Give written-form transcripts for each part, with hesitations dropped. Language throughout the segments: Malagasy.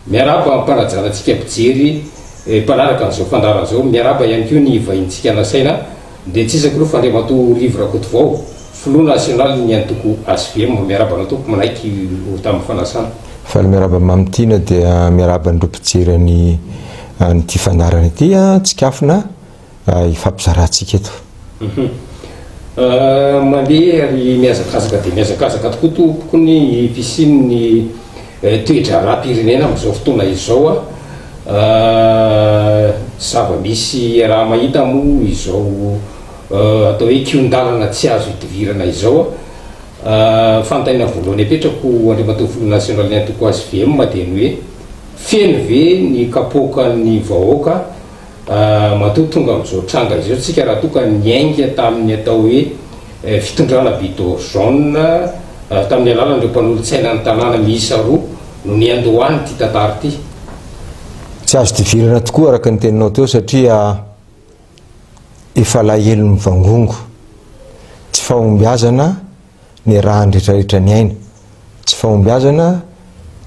Miarahaba am-panajana antsika mpijery mpanaraka an'izao fandaharana izao. Miarahaba ihany koa ny vahinintsika nasaina dia tsy iza k'aloha fa Andriamatoa Rivo Rakotovao, Filoha nasionalin'ny antoko hvm. Miarahaba anao tompoko manaiky ho tamin'ny fanasana. Faly miarahaba Mamy Tiana dia miarahaba an'ireo mpijery an'i an'ity fandaharana ity tsikafona hifampizarantsika eto. Mandeha ary mihazakazaka dia mihazakazaka tokoa tompoko ny fisian'ny toe-draharaham-pirenena amin'izao fotoana izao. Zava-misy iaraha-mahita moa izao atao hoe kihon-dalana tsy azo idivirana izao. Fanontaniana voalohany apetrako Andriamatoa Filoha Nasionalin'ny Antoko hvm dia ny hoe feno ve ny kapoakan'ny vahoaka Matoa tonga amin'izao tranga izao tsika raha toa ka niainga tamin'ny atao hoe fitondrana bidon jaune tamin'ny alalan'ireo mpanolotsaina ny tanàna miisa roa no niandohan'ity tantara ity. Tsy azo divirana tokoa araka ny teninao teo satria efa alahelo mivangongo, tsy fahombiazana niarahan'ny rehetrarehetra niaina, tsy fahombiazana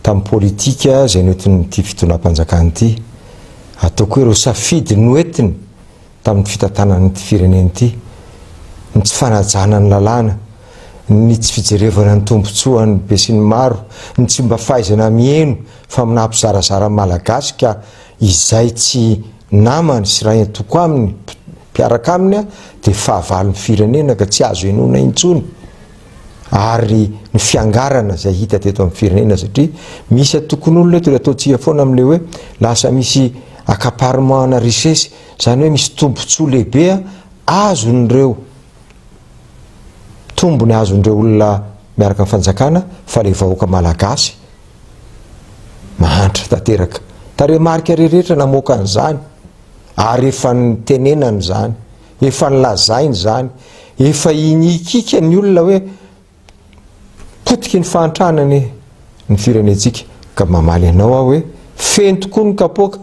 tamin'ny politika izay noentin'ity fitondram-panjakana ity, ataoko hoe ireo safidy noentiny tamin'ny fitantanana ity firenena ity, ny tsy fanajana ny lalàna, ny tsy fijerevana ny tombontsoan'ny besinimaro, ny tsy mba fahaizana miheno fa nampizarazara ny Malagasy ka izay tsy namany sy ray antoko aminy, mpiaraka aminy dia fahavalon'ny firenena ka tsy azo henoina intsony ary ny fiangarana izay hita teto amin'ny firenena satria misy antokon'olona eto ilay ataontsika foana amin'ilay hoe lasa misy accaparement ana richesse, izany hoe misy tombontsoa lehibe azon'ireo tombony azon'ireo olona miaraka amin'ny fanjakana fa ilay vahoaka malagasy Mahantra tanteraka. Tarehimarika rehetra namoaka an'izany ary efa nitenenana izany, efa nilazaina izany, efa inikiaka ny olona hoe potiky ny fahantrana anie ny firenentsika. Ka mamaly anao aho hoe feno tokoa ny kapoaka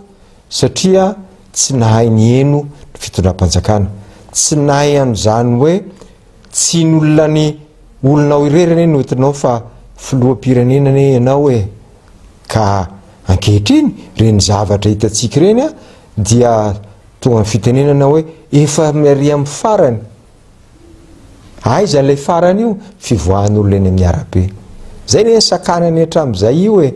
satria tsy nahay niheno ny fitondram-panjakana, tsy nahay an'izany hoe Tsy ny olona ny olonao irery anie no entinao fa filoham-pirenena anie ianao e! Ka ankehitriny ireny zavatra hitantsika ireny dia tonga ny fitenenana hoe efa ary amin'ny farany. Aiza ilay farany io? Fivoahan'olona eny amin'ny arabe. Izay anie ny sakanany hatramin'izay io e!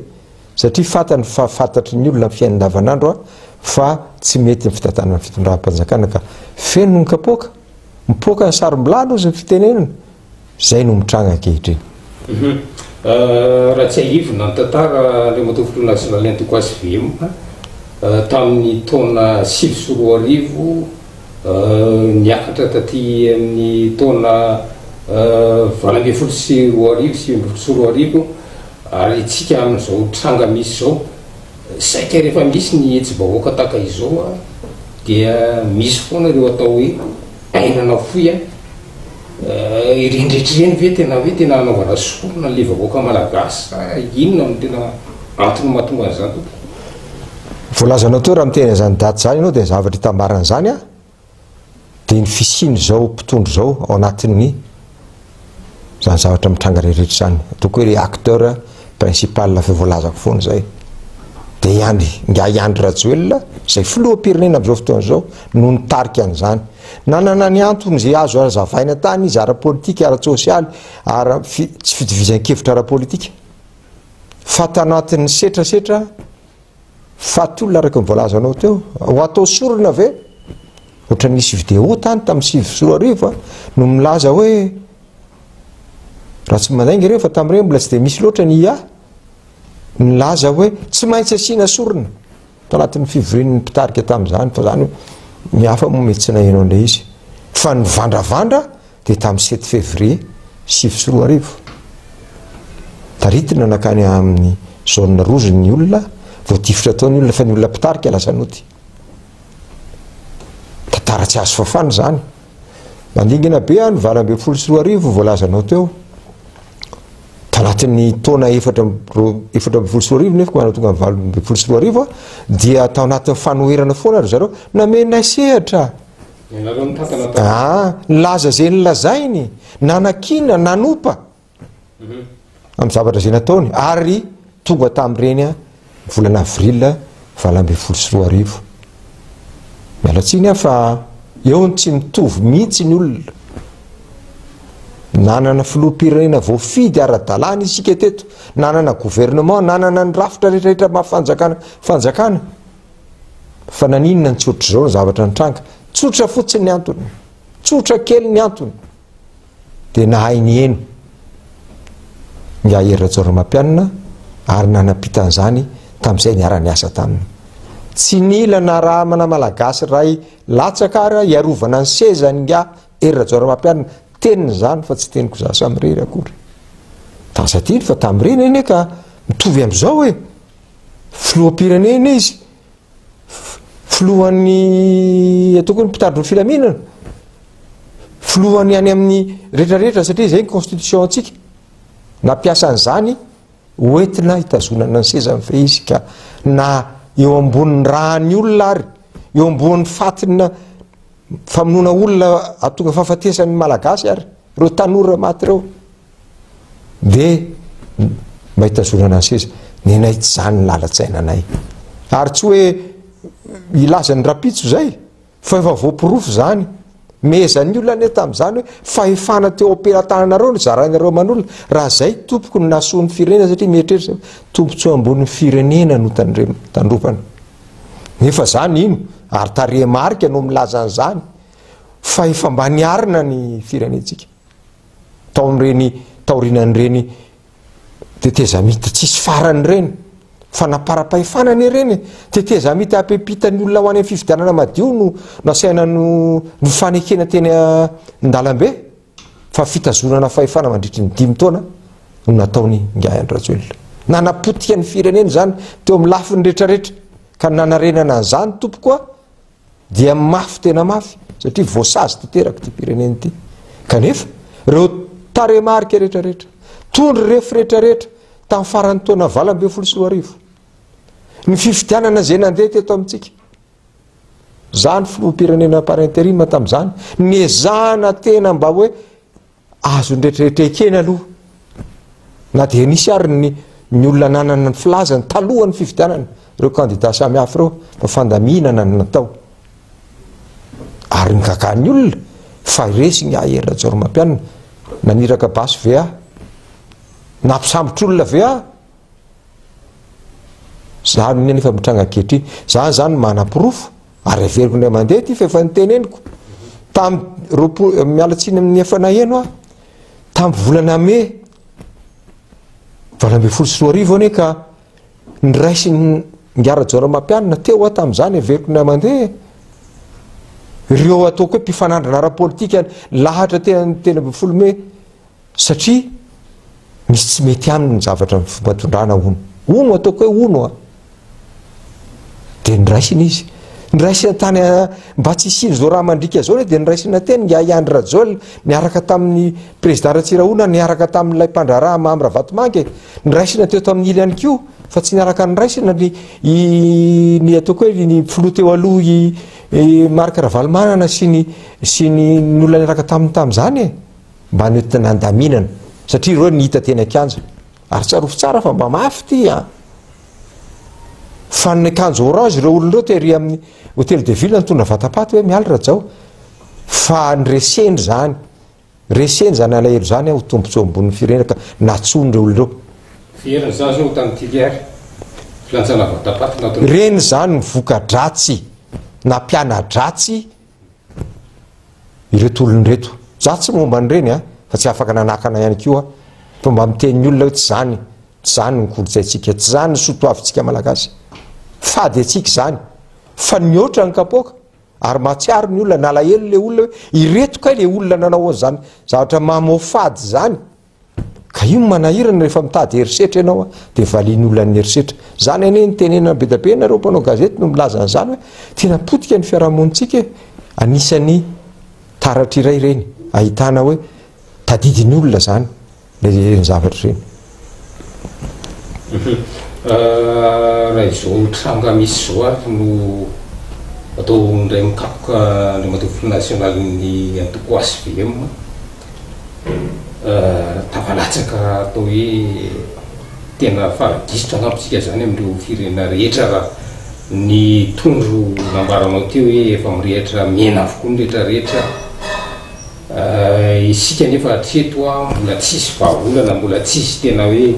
Satria fantany fa fantatry ny olona ny fiainana andavanandro fa tsy mety ny fitantanana ny fitondram-panjakana ka feno ny kapoaka. Mipoaka ny sarom-bilany hozy ny fitenenana, izay no mitranga ankehitriny. Raha tsiahivina ny tantara, Andriamatoa Filoha Nasionalin'ny Antoko hvm, tamin'ny taona 2009 niakatra taty amin'ny taona 2018, 2019, ary isika amin'izao tranga misy izao, Saika rehefa misy ny hetsi-bahoaka tahaka izao dia misy foana ireo atao hoe aina nafoy a! Ireny rehetra ireny ve tena hoe tena hanaovana sorona an'ilay vahoaka malagasy sa inona no tena antony mahatonga an'izany tompoko? Voalazanao teo raha miteny an'izany daty izany ianao dia ny zavatra itambaran'izany a! dia ny fisian'izao mpitondra izao ao anatin'ny izany zavatra mitranga rehetra izany, ataoko hoe le acteur principal efa voalazako foana izay, dia i Andry, ingahy Andry Rajoelina izay filoham-pirenena amin'izao fotoana izao no nitarika an'izany. Nanana ny antony izay azo hazavaina tany izy ara-politika, ara-tsosialy, ara tsy fitovizan-kevitra ara-politika fa tanatin'ny setrasetra Faty olona araka ny voalazanao teo. Ho atao sorona ve? Ohatran'ny nisy vidéo tany tamin'ny 2009 no milaza hoe raha tsy mandainga ireo fa tamin'ireny mbola tsy dia misy loatra ny IA nilaza hoe tsy maintsy asiana sorona tao anatin'ny fivorian'ny mpitarika tamin'izany fa zany ny hafa moa mety tsy naheno an'ilay izy fa ny vandravandra dia tamin'ny sept février 2009. Taritina nankany amin'ny zone rouge ny olona, voatifitra tao ny olona fa ny olona mpitarika lasa nody. Tantara tsy azo fafana izany. Mandingana be any 2018 voalazanao teo. Tanatin'ny taona 2014 nefa koa tonga ny 2018 dia tao anatin'ny fanoherana foana ry zareo namenay sehatra. Ianareo nitantana tao. Ah, nilaza izay nolazainy, nanakiana, nanompa amin'ny zavatra izay nataony, ary tonga tamin'ireny. volana avril 2018. Miala tsiny aho fa eo ny tsy mitovy mihitsy ny olona. Nanana filoham-pirenena voafidy ara-dalàna isika teto, nanana gouvernement, nanana ny rafitra rehetrarehetra maha fanjakana fanjakana. Fa naninona no tsy ohatr'izao ny zavatra nitranga? Tsotra fotsiny ny antony. Tsotra kely ny antony. Dia nahay niheno Ingahy Hery Rajaonarimampianina ary nanampita an'izany tamin'izay niara-niasa taminy. Tsy nila naramana Malagasy iray latsaka ary hiarovana ny sezany Ingahy Hery Rajaonarimampianina. Teniny izany fa tsy teniko izaho samirery akory. Aza adino fa tamin'ireny anie ka mitovy amin'izao e! Filoham-pirenena izy, filohan'ny ataoko hoe mpitandro ny filaminana, filohan'ny any amin'ny rehetrarehetra satria izay ny constitution antsika. Nampiasa an'izany hoentina hitazonana ny seza mifehy izy ka na eo ambonin'ny ràn'ny olona ary eo ambonin'ny fatina famonoana olona ahatonga fahafatesan'ny Malagasy ary ireo tanora maty ireo. Dia mba hitazonana ny seza. Nenay tsy izany ny lalan-tsainanay. Ary tsy hoe hilaza ny rahampitso izay, fa efa voaporofo izany. Mehezan'ny olona anie tamin'izany hoe fahefana teo am-pelatananareo no zarainareo aman'olona. Raha izay tompoko no nahasoa ny firenena satria mieritreritra hoe tombontsoa ambonin'ny firenena no tandrovana. Nefa izany ino? Ary tarehimarika no milaza an'izany fa efa mba niarina ny firenentsika. Tao amin'ireny taorianan'ireny tetezamita tsisy farany ireny, fanaparam-pahefana anie ireny e! Tetezamita hampiampitan'ny olona ho any amin'ny fifidianana madio no nasaina no nifanekena teny an-dalambe fa fitazonana fahefana mandritry ny dimy taona no nataony Ingahy Andry Rajoelina. Nanapotika ny firenena izany teo amin'ny lafiny rehetrarehetra ka ny nanarenana an'izany tompoko a! dia mafy tena mafy satria voasazy tanteraka ity firenena ity. Kanefa ireo tarehimarika rehetrarehetra, tondro refy rehetrarehetra tamin'ny faran'ny taona 2018, ny fifidianana izay nandeha teto amintsika, za ny filoham-pirenena par intérim tamin'izany, nezahana tena mba hoe Azon'ny rehetrarehetra ekena aloha, na dia nisy ary ny ny olona nanana ny filazany talohan'ny fifidianana, ireo kandida samihafa ireo, fa fandaminana no natao. Ary nigagan'ny olona fa resy ny Hery Rajaonarimampianina. Naniraka basy ve aho? Nampisambotra olona ve aho? Zany anefa mitranga ankehitriny. Zany zany manaporofo ary averiko indray mandeha ity fa efa niteneniko tam 20, miala tsiny amin'ny efa naheno aho, tam volana mey 2018 anie ka niraisin'ny Ingahy Rajaonarimampianina teo aho tamin'izany, averiko indray mandeha ireo ataoko hoe mpifanandrina ara-politika lahatra teny 13 mey Satria misy tsy mety aminy ny zavatra ny fomba tondrana hono. Hono ataoko hoe hono a. Dia niraisina izy. Niraisina tany mba tsy hisian'izao raha mandriaka izao dia niraisina teny Ingahy Andry Rajoelina niaraka tamin'ny président Ratsirahonana niaraka tamin'ilay mpandraharaha Mamy Ravatomanga e. Niraisina teto amin'ny ily ihany koa fa tsy niaraka niraisina ny i ny ataoko hoe ny filoha teo aloha i i Marc Ravalomanana sy ny sy ny olona niaraka taminy tamin'izany e. Mba nentina handaminana satria ireo ny hita teny an-kianja. Ary tsarovy tsara fa mba mafy ity an! Fa niakanjo orange ireo olona ireo tery amin'ny Hotel de Ville nitondra vatapaty hoe Mialy Rajao. Fa nireseny izany. Reseny izany alahelo izany ho tombontsoa ambonin'ny firenena ka natsoiny ireo olona ireo. Fiheriny izany izao tany Toliara. Filanjana vatapaty nataon'ny. Ireny izany ny voka-dratsy nampiana-dratsy ireto olona ireto. Za tsy momba an'ireny a, fa tsy afaka nanakana ihany koa aho, fa mba miteny ny olona hoe tsy zany, tsy zany ny kolontsaintsika, tsy zany ny soatoavintsika malagasy. Fady antsika izany, fa nihoatra ny kapoaka, ary mahatsiaro ny olona, nalahelo le olona hoe ireto kay le olona nanao an'izany zavatra mamoafady izany. Ka io no manahirana rehefa mitady herisetra ianao dia valian'ny olona ny herisetra. Zany anie ny tenenana be dia be nareo mpanao gazety no milaza an'izany hoe tena potika ny fiarahamonintsika e. Anisan'ny taratra iray ireny ahitana hoe tadidin'ny olona zany ireny zavatra ireny. Raha izao tranga misy izao ary no atao indray mikapoka Andriamatoa Filoha Nasionalin'ny antoko HVM, Tafalatsaka atao hoe. Tena fara-gisitra angamba isika izany amin'ireo firenena rehetra raha ny tondro nambaranao teo hoe efa mirehitra mena avokoa ny rehetra rehetra. Isika nefa hatreto mbola tsisy vahaolana, mbola tsisy tena hoe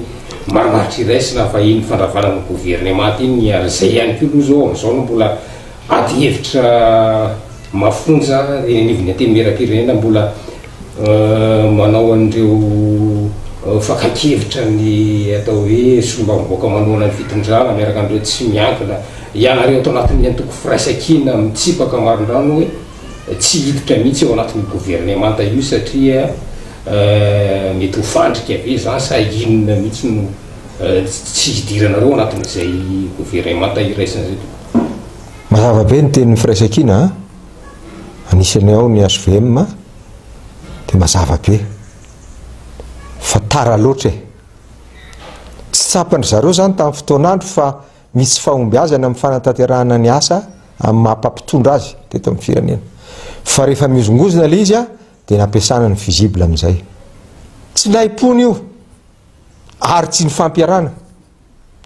marimaritra iraisana fa iny fandravana ny governemanta iny ary izay ihany koa aloha izao amin'izao no mbola ady hevitra mafonja eny anivon'ny Antenimierampirenena mbola manao an'ireo fakan-kevitra ny atao hoe solombavambahoaka manohana ny fitondrana miaraka amin'ireo tsy miankina. Ianareo ato anatin'ny antoko Firaisankina mitsipaka marindrano hoe tsy hiditra mihitsy ao anatin'io governemanta io satria mety ho fandrika ve izany sa inona mihitsy no tsy hidiranareo anatin'izay governemanta iraisana izay tompoko? Mazava be ny tenin'ny Firaisankina a! Anisan'ny ao ny hvm dia mazava be fa tara loatra e! Tsy tsapan-dry zareo izany tamin'ny fotoan'andro fa misy tsy fahombiazana amin'ny fanatanterahana ny asa amin'ny maha mpampitondra azy teto amin'ny firenena. Fa rehefa mihozongozona ilay izy dia nampiasana ny fusible amin'izay. Tsy nahim-pony io ary tsy nifampiarahana.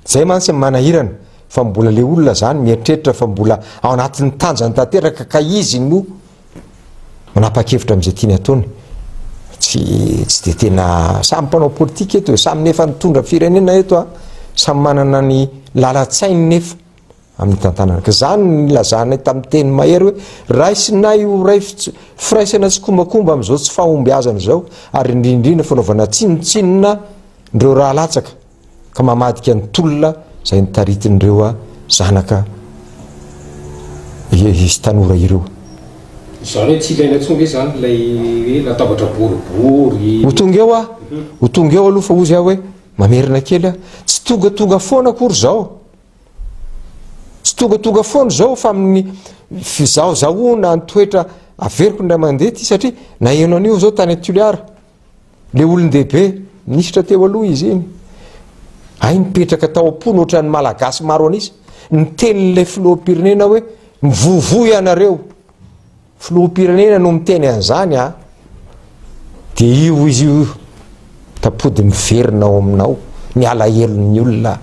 Zay mantsy ny manahirana fa mbola le olona zany mieritreritra fa mbola ao anatin'ny tanjany tanteraka ka izy no manapa-kevitra amin'izay tiany ataony. Tsy tsy de tena samy mpanao politika eto e, samy nefa nitondra firenena eto a, samy manana ny lalan-tsainy nefa amin'ny tantanana. Ka zany no nilazanay tamin'ny teny mahery hoe raisinay ho ray firaisana tsikombakomba amin'izao tsy fahombiazana izao ary indrindrindra fanaovana tsinontsinona ireo raha latsaka. ka mamadika ny tolona izay notaritin'ireo zanaka izy tanora ireo. Izany hoe tsy ilaina intsony ve izany ilay hoe latabatra boribory? Ho tonga eo aho, ho tonga eo aloha fa hozy aho hoe mamerina kely aho, tsy tongatonga foana akory izao, tsy tongatonga foana izao fa amin'ny fizahozahoana ny toetra averiko indray mandeha ity satria naheno an'io izao tany Toliara. Le olon-dehibe, minisitra teo aloha izy iny, hay nipetraka tao am-pony ohatran'ny Malagasy maro an'isa, ny tenin'ilay filoham-pirenena hoe mivovoa ianareo. Filoham-pirenena no miteny an'izany a! Dia io izy io tapody miverina ao aminao ny alahelon'ny olona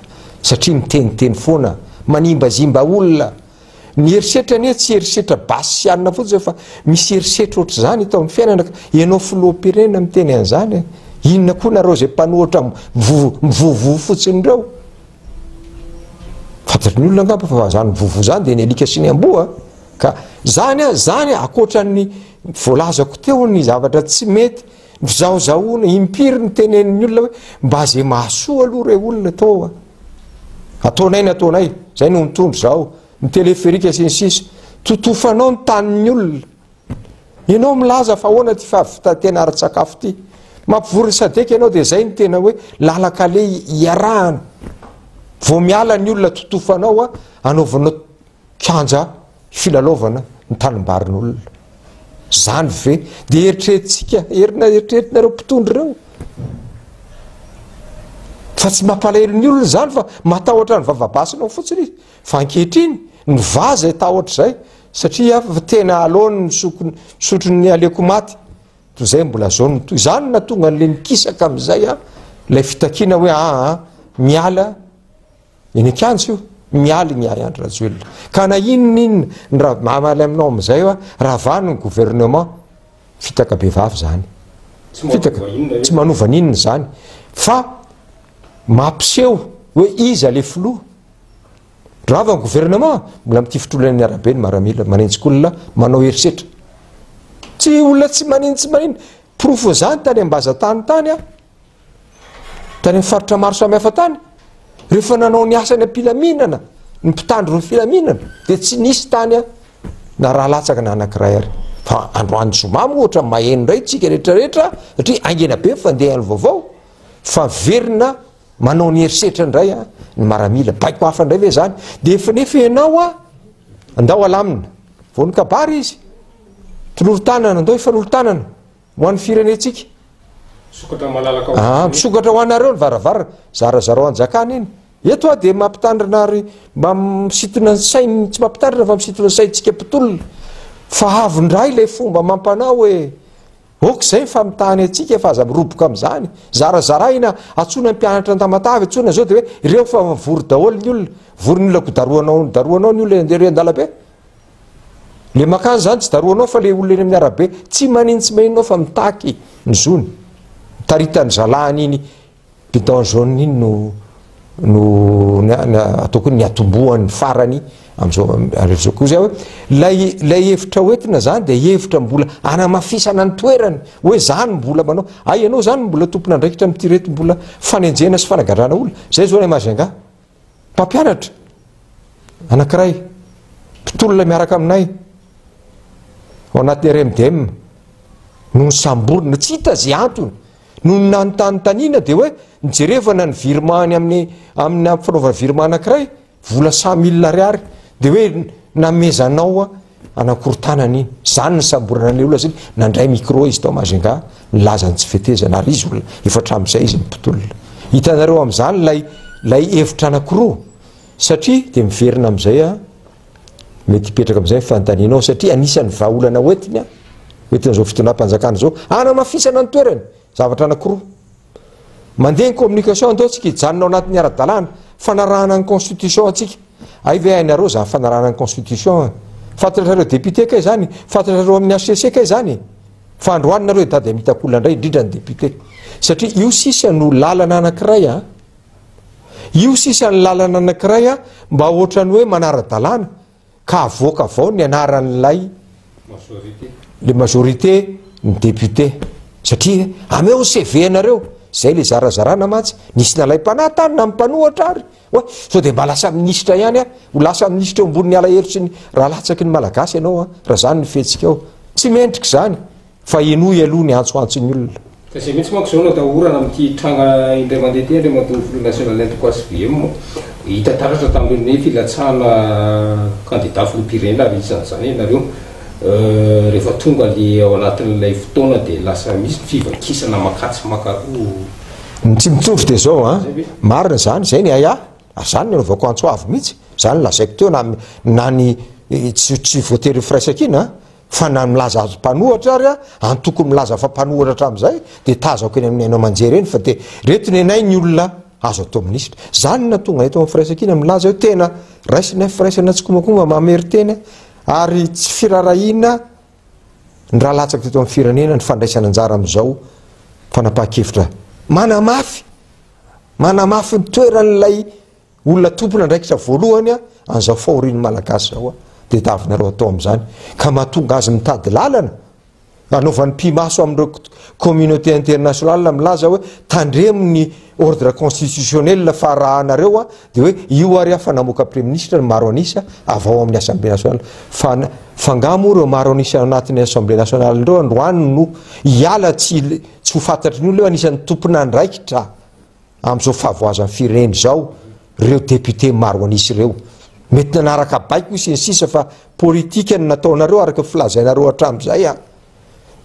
satria miteniteny foana, manimbazimba olona. Ny herisetra anie tsy herisetra basy sy anona fotsiny fa misy herisetra ohatr'izany eto amin'ny fiainana ka ianao filoham-pirenena miteny an'izany e, inona koa nareo izay mpanohitra mivovoa fotsiny ireo? Fantatry ny olona angamba fa izany mivovoa izany dia ny alika sy ny amboa ka zany a, zany ankoatran'ny voalazako teo ny zavatra tsy mety, ny fizahozahoana, impiry ny tenenin'ny olona hoe mba ze mahasoa aloha re olona tô a. Ataonay ny ataonay, zay no mitondra zao, ny téléphérique sy ny sisa. Totofanao ny tanin'ny olona. Ianao milaza fa ahoana ty fahavitantena ara-tsakafo ty. Mampivory ny sadec ianao dia zay no tena hoe lalan-kaleha iarahana. Vao miala ny olona totofanao a, anaovanao Kianja filalaovana ny tanimbarin'olona. Zany ve dia eritreretintsika, erina eritreretinareo mpitondra ireo? Fa tsy mampalahelo ny olona izany fa matahotra ny vavabasinao fotsiny izy. Fa ankehitriny, ny vaha izay tahotra izay, satria fa tena aleony misoko, misotro ny aleoko maty, toy izay mbola zao no toy. Izany no nahatonga an'ilay nikisaka amin'izay ilay fitakiana hoe aa miala Eny an-kianja io, mialy ny ahy Andry Rajoelina. Ka na inona inona, ny raha mamaly aminao amin'izay aho, ravano ny gouvernement, fitaka bevava izany. Fitaka, tsy manova n'inona izany. Fa mampiseho hoe iza le filoha. Rava ny gouvernement, mbola mitifitra olona eny arabe ny maramila, manenjika olona, manao herisetra. Tsy olona tsy manino tsy manino. Porofon'izany tany Ambazatany tany aho. Tany amin'ny faritra maro samihafa tany, rehefa nanao ny asany am-pilaminana ny mpitandro ny filaminana dia tsy nisy tany na raha latsaka na anankiray ary. Fa androany zoma moa ohatra maheno indray tsika rehetrarehetra satria haingana be ny fandehan'ny vaovao fa verina manao ny herisetra indray ny maramila. Baiko hafa indray ve izany? Dia efa nefa ianao a, andao alamina. Vao nikabary izy, tolory tanana, andao hifanolo-tanana. Ho an'ny firenentsika. Misokatra malalaka ho anareo. Ah, misokatra ho anareo ny varavarana. Zarazarao anjakana iny. Eto aho dia mampitandrina ary mba misintona ny sainy, tsy mampitandrina fa misintona ny saintsika mpitolona. Fa avy indray ilay fomba amam-panao hoe. Ok izay ny famitahany antsika fa aza miroboka amin'izany. Zarazaraina, antsoina ny mpianatra an-Tamatave, antsoina izao dia hoe ireo fa vory daholo ny olona. Vory ny olona ko darohanao, darohanao ny olona ery an-dalabe. Le makany izany tsy darohanao fa le olona eny amin'ny arabe tsy manino tsy maninona fa mitaky ny zony. Taritan'ny zalahiny iny Bidon jaune iny no no ataoko hoe niatombohan'ny farany amin'izao amin'izao koa zay hoe ilay ilay hevitra hoentina zany dia hevitra mbola anamafisana ny toerany hoe za no mbola manao ay ianao zany mbola tompon'andraikitra amin'ity reto mbola fanenjehana sy fanagadrana olona zay zao ny Majunga mpampianatra anankiray mpitolona miaraka aminay ao anatin'ny RMDM no nisamborina tsy hita ze antony Nony nanontanontaniana dia hoe nijerevana ny virement-ny amin'ny amin'ny fanaovana virement anankiray, vola 100000 ariary, dia hoe namezanao anakorontanana iny. Izany nisamborana an'ilay olona satria nandray micro izy tao Majunga nilaza ny tsy fetezana ary izy olona efa hatramin'izay izy mpitolona. Hitanareo amin'izany ilay ilay hevitra anankiroa satria dia miverina amin'izay aho. Mety hipetraka amin'izay ny fanontanianao satria anisan'ny vahaolana hoentiny hoentin'izao fitondram-panjakana izao hanamafisana ny toerany. Zavatra anankiroa. Mandeha ny communication andao tsika hijanona ao anatin'ny ara-dalàna, fanarahana ny constitution antsika. Hay ve hainareo izany fanarahana ny constitution e? Fantatrareo député kay izany? Fantatrareo amin'ny HCC kay izany? Fa androany nareo hitady hamitaka olona indray, indrindra ny député. Satria io sisa no lalana anankiray a. Io sisa ny lalana anankiray a, mba ohatran'ny hoe manara-dalàna ka avoaka avao ny anaran'ilay le majorité ny député satria ameo ny CV anareo, zay le zarazarana mantsy, nisy nalaim-panahy tany na ny mpanohatra ary hoe sao de mba lasa minisitra ihany aho, ho lasa minisitra eo ambonin'ny alahelo sy ny raha latsaky ny malagasy ianao a, raha zany ny fihetsikao, tsy mendrika izany. Fa henoy aloha ny antsoantson'ny olona. Ka izay mihitsy manko izao no atahorana amin'ity tranga indray mandeha ity Andriamatoa Filoha Nasionalin'ny Antoko hvm. Hita taratra tamin'ireny hoe filatsahana kandida filoham-pirenena ary isan'izany ianareo. Rehefa tonga le ao anatin'ilay fotoana dia lasa misy ny fivakisana makatsy makaroa. Ny tsy mitovy dia izao an, marina izany, izay ny ahiahy, ary izany no anaovako antso avo mihitsy, izany no lazaiko teo na na ny tsy tsy voatery ho firaisankina an, Fa na milaza azy mpanohatra ary antoko milaza fa mpanohatra hatramin'izay dia tazako eny amin'ny haino aman-jery eny fa dia reto nenay ny olona azo atao minisitra. Zany no nahatonga eto amin'ny firaisankina milaza hoe tena raisina firaisana tsikomakoma mamerin-teny ary tsy firaharahiana ny raha latsaka teto amin'ny firenena ny fandraisana anjara amin'izao fanapahan-kevitra manamafy manamafy ny toeran'ilay Olona tompon'andraikitra voalohany an'izao fahorian'ny Malagasy izao dia davinareo atao amin'izany ka mahatonga azy mitady lalana anaovany pi-maso amin'ireo communauté internationale milaza hoe tandremo ny ordre constitutionnel fa raha anareo dia hoe io ary aho fa namoaka premier ministre ny maro an'isa avy ao amin'ny assemblée nationale fa fa nga moa ireo maro an'isa anatin'ny assemblée nationale ireo androany no hiala tsy tsy ho fantatry ny olona hoe anisan'ny tompon'andraikitra Amin'izao fahavoazan'ny firenena izao ireo député maro an'isa ireo. Mety nanaraka baiko sy ny sisa fa politika no nataonareo araka ny filazainareo hatramin'izay a!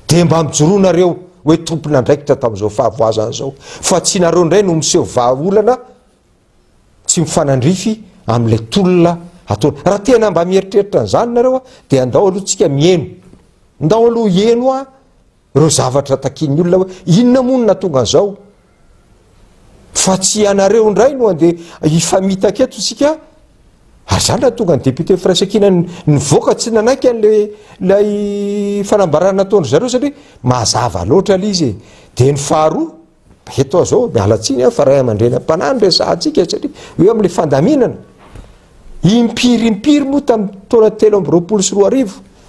Dia mba mijoroa nareo hoe tompon'andraikitra tamin'izao fahavoazana izao fa tsy nareo indray no miseho vahaolana tsy mifanandrify amin'ilay tolona ataony. Raha tena mba mieritreritra an'izany nareo a, dia andao aloha tsika miheno. Ndao aloha hiheno a! Ireo zavatra takian'ny olona hoe inona moa no nahatonga an'izao? Fa tsy ianareo indray no andeha hifamitaka eto isika. Ary izany nahatonga ny député firaisankina nivoaka tsy nanaiky an'ilay ilay fanambarana nataon-dry zareo satria mazava loatra ilay izy e. Dia ny faharoa, eto aho izao, miala tsiny aho fa ray aman-dreny am-panahy no resahantsika satria eo amin'ilay fandaminana. Impiry impiry moa tamin'ny taona 2023,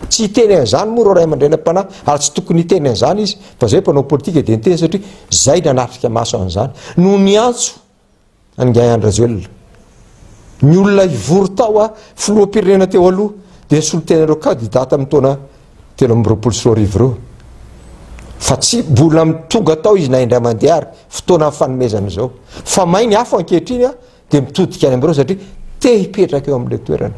tsy hiteny an'izany moa ireo ray aman-dreny am-panahy ary tsy tokony hiteny an'izany izy fa izay mpanao politika dia niteny satria izay nanatrika maso an'izany no niantso an'ingahy Andry Rajoelina. Ny olona hivory tao a, filoham-pirenena teo aloha dia nisolo tena ireo kandida tamin'ny taona 2023 ireo. Fa tsy mbola tonga tao izy na indray mandeha ary fotoana fanomezana izao. Fa may ny afo ankehitriny a, dia mitodika any amin'ireo satria te hipetraka eo amin'ilay toerana.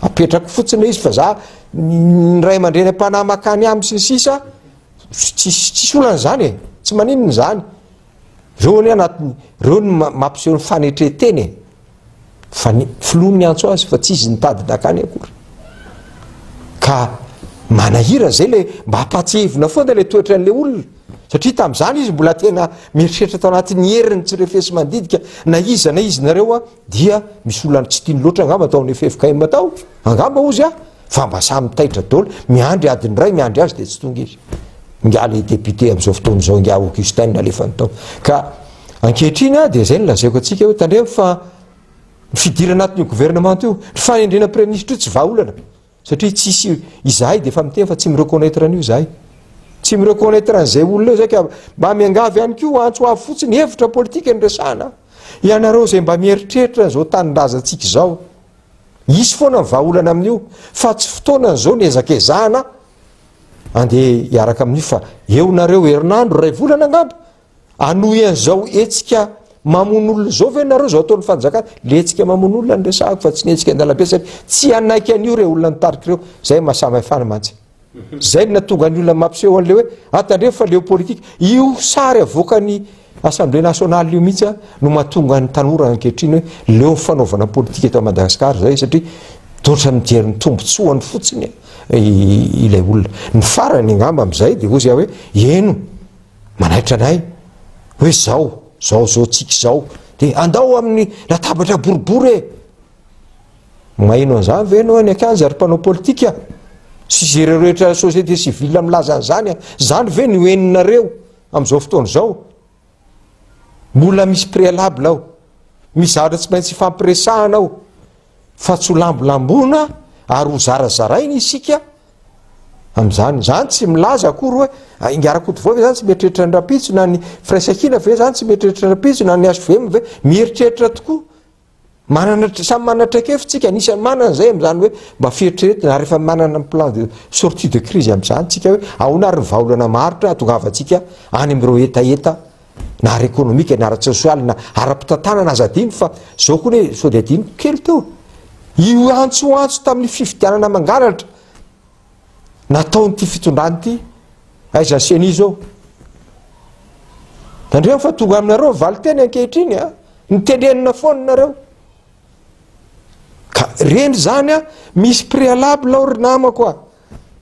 Apetrako fotsiny ilay izy fa za ny ray aman-dreny am-panahy makany aminy sy ny sisa tsisy tsisy olana izany e, tsy maninona izany. Ireo anie anatin'ny ireo no mampiseho ny fanetren-tena e. Fa ny filoha no niantso azy fa tsy izy nitady nakany akory. Ka. Manahirana izay ilay mba ampahatsiahivina foana ilay toetran'ilay olona. Satria tamin'izany izy mbola tena mieritreritra tao anatin'ny heriny tsy refesi-mandidy ka na iza na iza nareo a dia misy olona tsy tiany loatra angamba tao amin'ny ffkm tao, angamba hozy a, fa mba samy taitra daholo, miandry adiny iray miandry azy dia tsy tonga izy. Ingahy le député amin'izao fotoana izao, ingahy Augustin nalefany tao. Ka ankehitriny a dia izay no lazaiko antsika hoe tandremo fa ny fidirana anatin'io gouvernement io, ny fanendrena praiminisitra io tsy vahaolana. Satria tsisy, izahay dia efa miteny fa tsy mi-reconnaitre an'io izahay. Tsy mi-reconnaitre an'izay olona io izahay ka mba miangavy ihany koa antso avo fotsiny, hevitra politika no resahana. Ianareo izay mba mieritreritra an'izao tanindrazantsika izao, hisy foana ny vahaolana amin'io, fa tsy fotoanan'izao ny ezakezahana andeha hiaraka amin'io fa eo nareo herinandro, iray volana angamba, Hanohy an'izao hetsika mamono olona izao ve nareo izao ataon'ny fanjakana? Le hetsika mamono olona no resahako fa tsy ny hetsika an-dalambe satria tsy hanaiky an'io ireo olona nitarika ireo. Zay maha samy hafana mantsy. Zay no nahatonga ny olona mampiseho an'le hoe ah tandremo fa leo politika. Io sary avoakan'ny Assemblée nationale io mihitsy no mahatonga ny tanora ankehitriny hoe leo ny fanaovana politika eto Madagascar zay satria toa mijery ny tombotsoany fotsiny ilay olona. Ny farany angamba amin'izay dia hozy aho hoe eno Manaitra anay hoe zao, zao zao tsika izao de andao amin'ny latabatra boribory e! Maheno an'izany ve ianao any an-kianja ry mpanao politika? Sy izay ireo rehetra société civile milaza an'izany a! Izany ve no henonareo amin'izao fotoana izao? Mbola misy préalable ao, misy zavatra tsy maintsy ifampiresahana ao fa tsy ho lambolamboina ary ho zarazaraina isika amin'izany. Izany tsy milaza akory hoe ah, Ingahy Rakotovao ve izany tsy mieritreritra ny rahampitso na ny Firaisankina ve izany tsy mieritreritra ny rahampitso na ny HVM ve mieritreritra tokoa. Manana, samy manana traikefa tsika, anisan'ny manana izay amin'izany hoe mba fieritreretina ary efa manana ny plan de sortie de crise amin'izany tsika hoe ahoana ary ny vahaolana maharitra hahatongavantsika any amin'ireo hetaheta na ara-ekonomika na ara-tsosialy na ara-pitantanana aza adino fa zao koa ne sao dia adinoko kely teo io antsoantso tamin'ny fifidianana mangalatra nataon'ity fitondrana ity aiza ceni zao tandremo fa tonga aminareo ny valinteny ankehitriny a ny tenenina foana nareo ka reny zany a misy préalable ao ry namako a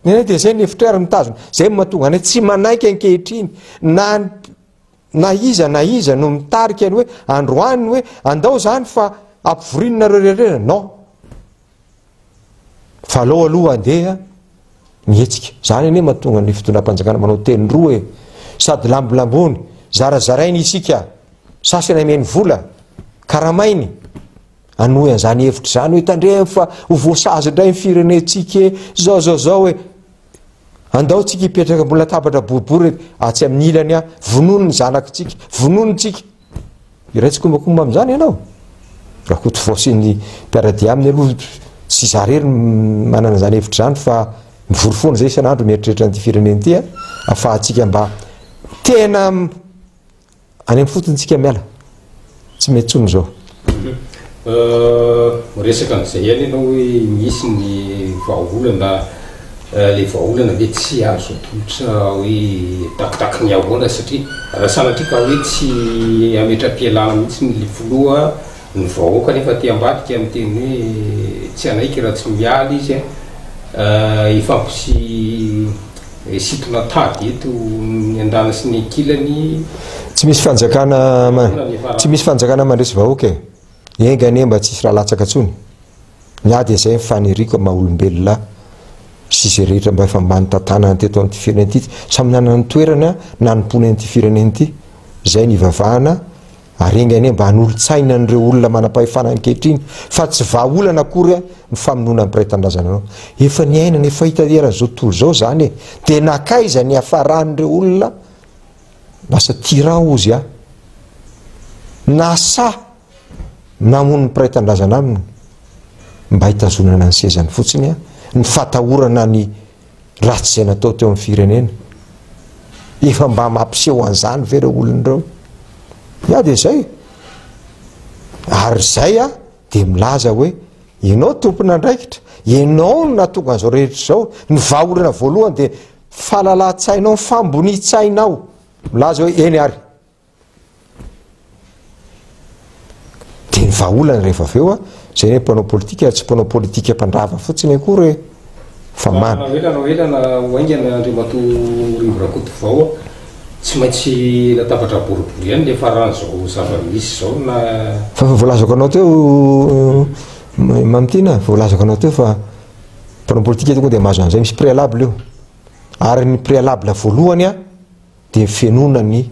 Ny anay dia izay ny hevitray ary mitazona. Izay no mahatonga anay tsy manaiky ankehitriny na na iza na iza no mitarika ny hoe androany ny hoe andao izany fa ampivoriana nareo rehetra. Non. Fa aleo aloha andeha ny hetsika. Izany anie mahatonga ny fitondram-panjakana manao teny roa e. Sady lambolambony, zarazarainy isika, sasany ameny vola, karamainy. Hanohy an'izany hevitra izany hoe tandremo fa ho voasazy indray ny firenentsika e, zao zao zao e. Andao tsika hipetraka ambony latabatra boribory atsy amin'ny ilany a, vonono ny zanakitsika, vonono tsika. Iray tsikombakomba amin'izany ianao. Rakotovao sy ny mpiara-dia aminy aloha tsy izaho irery no manana izany hevitra izany fa mivory foana izay isan'andro mieritreritra an'ity firenena ity a, afahantsika mba tena Any amin'ny fotony tsika miala. Tsy mety tsony izao. Miresaka an'izay ihany ianao hoe misy ny vahaolana, ilay vahaolana ve tsy azo atolotra hoe takitaky ny ahoana satria raha sanatria ka hoe tsy hametra-pialana mihitsy ny filoha, ny vahoaka anefa aty ambadika miteny hoe tsy hanaiky raha tsy miala izy an, hifampisy Sintona tady eto ny andaniny sy ny ankilany. Tsy misy fanjakana tsy misy fanjakana mandresy vahoaka e. Enga anie mba tsisy ra latsaka tsony. Ny ahy dia zay ny faniriako maha olombelona sy izay rehetra mba efa mba nitantanana teto amin'ity firenena ity. Samy nanana ny toerana nanompoany an'ity firenena ity. Zay ny ivavahana Ary enga anie mba hanolo-tsaina an'ireo olona manam-pahefana ankehitriny fa tsy vahaolana akory ny famonoana ny mpiray tanindrazana anao. Efa niainana, efa hita eran'izao tontolo izao izany e! Dia nankaiza ny hiafaran'ireo olona lasa tyran hozy aho? Na sahy namono ny mpiray tanindrazana aminy mba hitazonana ny sezany fotsiny ny fatahorana ny ratsy izay natao teo amin'ny firenena. Efa mba mampiseho an'izany ve ireo olona ireo? Ya dia izay. Ary izay a dia milaza hoe ianao tompon'andraikitra, ianao no nahatonga an'izao rehetra izao. Ny vahaolana voalohany dia fahalalahan-tsainao, fambonian-tsainao. Milaza hoe eny ary. Dia ny vahaolana rehefa avy eo a, zay ny mpanao politika tsy mpanao politika mpandrava fotsiny akory e. Fa man. Na ela na ela na ho haingana Andriamatoa Rivo Rakotovao a, tsy maintsy latabatra boribory ihany ny hiafaran'izao zava-misy izao na. Fa efa voalazako anao teo Mamitiana, voalazako anao teo fa mpanao politika tonga dia mahazo an'izay, misy préalable io. Ary ny préalable voalohany a, dia fenoina ny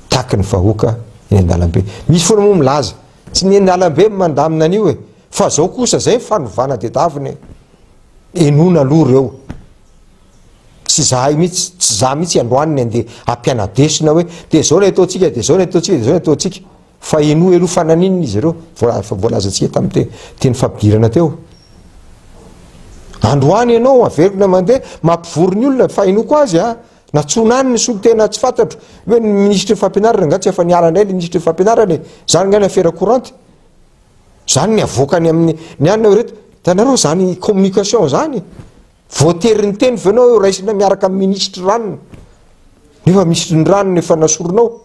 taky ny vahoaka eny an-dalambe. Misy foana moa milaza, tsy ny eny an-dalambe no mandamina an'io e, fa zao kosa zay ny fanovana tedavina e. Henoina aloha ireo. Tsy zahay mihitsy, tsy za mihitsy androany ny andeha hampiana-desona hoe dia zao ny ataontsika, dia zao ny ataontsika, dia zao ny ataontsika. Fa henoy aloha fa naninona izy ireo, efa voalazantsika tamin'ny teny fampidirana teo. Androany ianao averina mandeha mampivory ny olona, fa henoiko azy a, natsoina any ny solontena tsy fantatro hoe ny minisitry ny fampianarana nga tsy efa niala indray le minisitry ny fampianarana e, zany nga ny affaire courante, zany ny avoakany amin'ny ny anona ireto, hitanareo zany communication zany, voatery niteny ve ianao hoe raisina miaraka amin'ny minisitry ranona, nefa minisitry ny ranona efa nasorinao.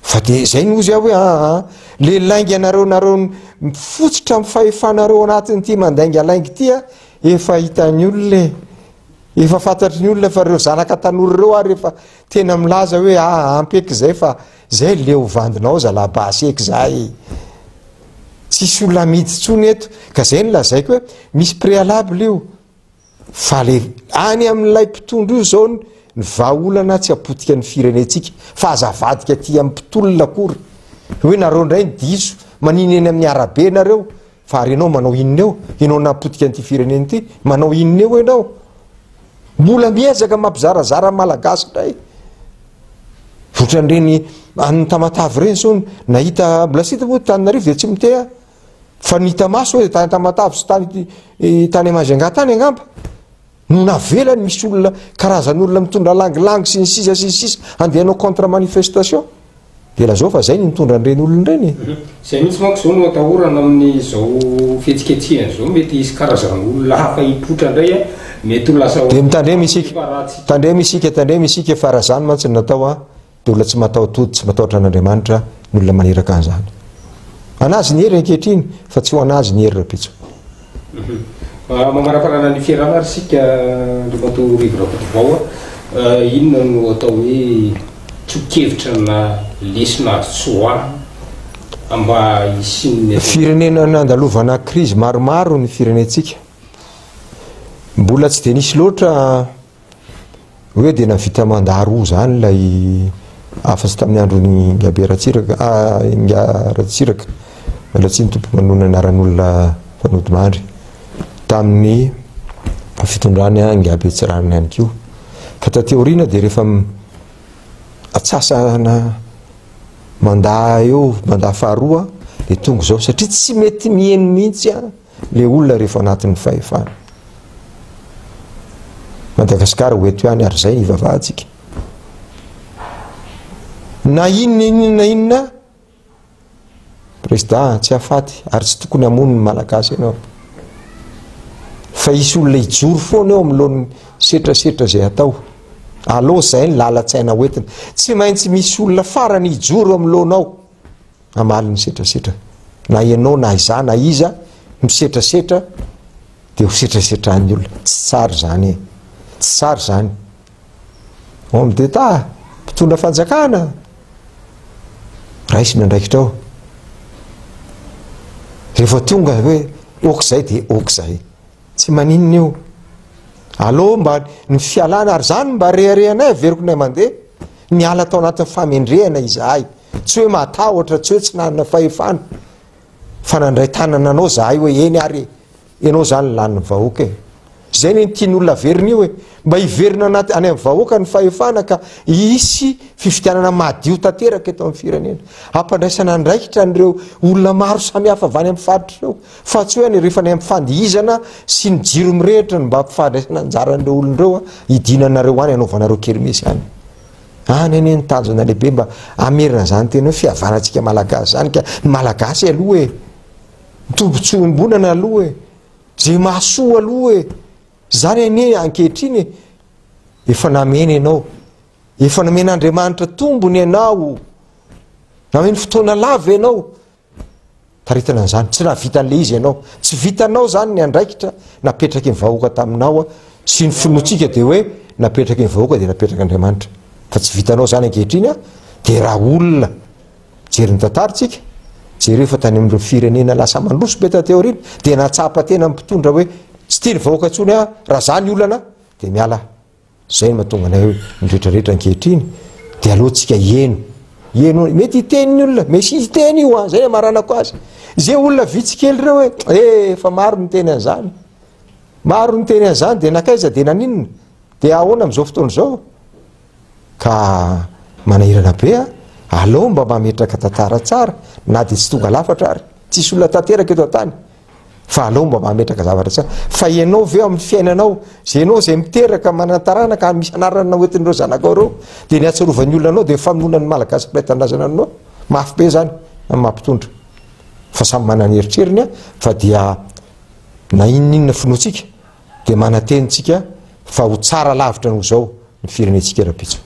Fa dia izay no ozy aho hoe aa le lainganareo nareo mifotsitra amin'ny fahefanareo anatin'ity mandaingalainga ity a, efa hitan'ny olona e, efa fantatry ny olona fa ireo zanaka tanora ireo ary efa tena milaza hoe aa ampy eky izay fa zay leo vandinao zalahy basy eky zay, tsisy olona amidy intsony eto, ka zay no lazaiko hoe misy préalable io. Fa le any amin'ilay mpitondra io zao ny vahaolana tsy hapotika ny firenentsika fa aza avadika aty amin'ny mpitolona akory hoe nareo indray ny diso manina eny amin'ny arabe nareo fa ary ianao manao inona eo ianao nahapotika an'ity firenena ity manao inona eo ianao mbola miezaka mampizarazara ny malagasy indray ohatran'ireny any Tamatave ireny zao nahita mbola tsy hita moa Tananarivo dia tsy miteha Fa ny hita maso hoe tany Tamatave sy tany tany Majunga tany angamba no navelany misy olona karazan'olona mitondra langilangy sy ny sisa sy ny sisa handeha hanao contre manifestation. Dia lazao fa zay ny nitondra an'ireny olona ireny e. Zay mihitsy manko zao no atahorana amin'izao fihetsiketsehana izao, mety hisy karazan'olona hafa hipoitra indray a, mety ho lasa Dia mitandrema isika, tandremo isika, tandremo isika fa raha zany mantsy no natao a, Dia olona tsy mataho-tody, tsy matahotra an'Andriamanitra ny olona maniraka an'izany. An'azy ny hery ankehitriny, fa tsy ho an'azy ny hery rahampitso. Mamaraparana ny fiarahana ary isika Andriamatoa Rivo Rakotovao a, inona no atao hoe tsoa-kevitra na lesona azo tsoahina mba hisian'ny. Firenena nandalovana krizy maromaro ny firenentsika. Mbola tsy dia nisy loatra Hoe dia nahavita mandat roa izany ilay afa-tsy tamin'ny andron'i Ingabe Ratsiraka, ah, Ingahy Ratsiraka, miala tsiny tompoko manonona anaran'olona fa nodimandry, tamin'ny fitondrany Ingahy Tsiranana ihany koa. Fa taty aoriana dia rehefa atsasana mandat eo, mandat faharoa dia tonga izao satria tsy mety miheno mihitsy an. Le olona rehefa anatin'ny fahefana. Madagasikara ho eto ihany ary zay ny ivavahantsika. Na inona inona na inona Président tsy hahafaty ary tsy tokony hamono ny Malagasy ianao. Fa hisy olona hijoro foana eo amin'lohan'ny setrasetra izay atao. Aleo zay ny lalan-tsaina hoentina. Tsy maintsy misy olona farany hijoro amin'ny lohanao. Hamaly ny setrasetra. Na ianao na izaho na iza misetrasetra dia ho setrasetran'ny olona. Tsy tsara izany e. Tsy tsara izany. Homme d'Etat, mpitondra fanjakana, raiso ny andraikitrao. Rehefa tonga hoe ok izay dia ok izay. Tsy maninona io. Aleo mba ny fialana ary izany mba reharehanay averiko indray mandeha. Niala tao anatin'ny famendrehana izahay. Tsy hoe matahotra, tsy hoe tsy nanana fahefana, fa nandray tanana anao zahay hoe eny ary e, ianao zany lanin'ny vahoaka e. Zay ne ny tian'olona averina io e, mba hiverina anaty any amin'ny vahoaka ny fahefana ka hisy fifidianana madio tanteraka eto amin'ny firenena. Hampandraisana andraikitra an'ireo olona maro samihafa avy any amin'ny faritra ireo, fa tsy hoe any rehefa any amin'ny fandihizana sy ny jiro mirehitra no mba hampifandraisana anjaran'ireo olona ireo, hidinanareo any hanaovanareo kermesy any. Any anie ny tanjona lehibe mba hamerina izany teny hoe fihavanantsika Malagasy izany ka ny Malagasy aloha e! Ny tombotsoa iombonana aloha e! Izay mahasoa aloha e! Izany anie ankehitriny e! Efa namena ianao, efa nomen'Andriamanitra tombony ianao, nameny fotoana lava ianao. Taritana an'izany. Tsy nahavita an'ilay izy ianao. Tsy vitanao izany ny andraikitra napetraky ny vahoaka taminao sy ny finoantsika dia hoe napetraky ny vahoaka dia napetrak'Andriamanitra. Fa tsy vitanao izany ankehitriny dia raha olona mijery ny tantara tsika, jereo fa tany amin'ireo firenena lasa mandroso be taty aoriana dia nahatsapa tena ny mpitondra hoe tsy tia ny vahoaka intsony aho, raha za ny olana dia miala aho. Zay no mahatonga anay hoe ny rehetra rehetra ankehitriny dia aleo tsika hieno. Hieno, mety hiteny ny olona, mesy hiteny io an, zay no amaranako azy. Zay olona vitsy kely ireo hoe eh, efa maro ny teny an'izany. Maro ny teny an'izany dia nakaiza dia naninona? Dia ahoana amin'izao fotoana izao? Ka manahirana be an, aleo mba mametraka tantara tsara na dia tsy tonga lafatra ary. Tsisy olona tanteraka eto an-tany. Fa aleo mba mametraka zavatra tsara. Fa ianao ve ao amin'ny fiainanao, izay ianao izay miteraka, manana taranaka ary misy anarana ho entin'ireo zanakao ireo, dia ny hatsiarovan'ny olona anao dia ny famonoana ny Malagasy mpiray tanindrazana aminao. Mafy be izany amin'ny maha mpitondra. Fa samy manana ny eritreriny fa dia na inona inona finoantsika dia manantena isika fa ho tsara lavitra noho izao ny firenentsika rahampitso.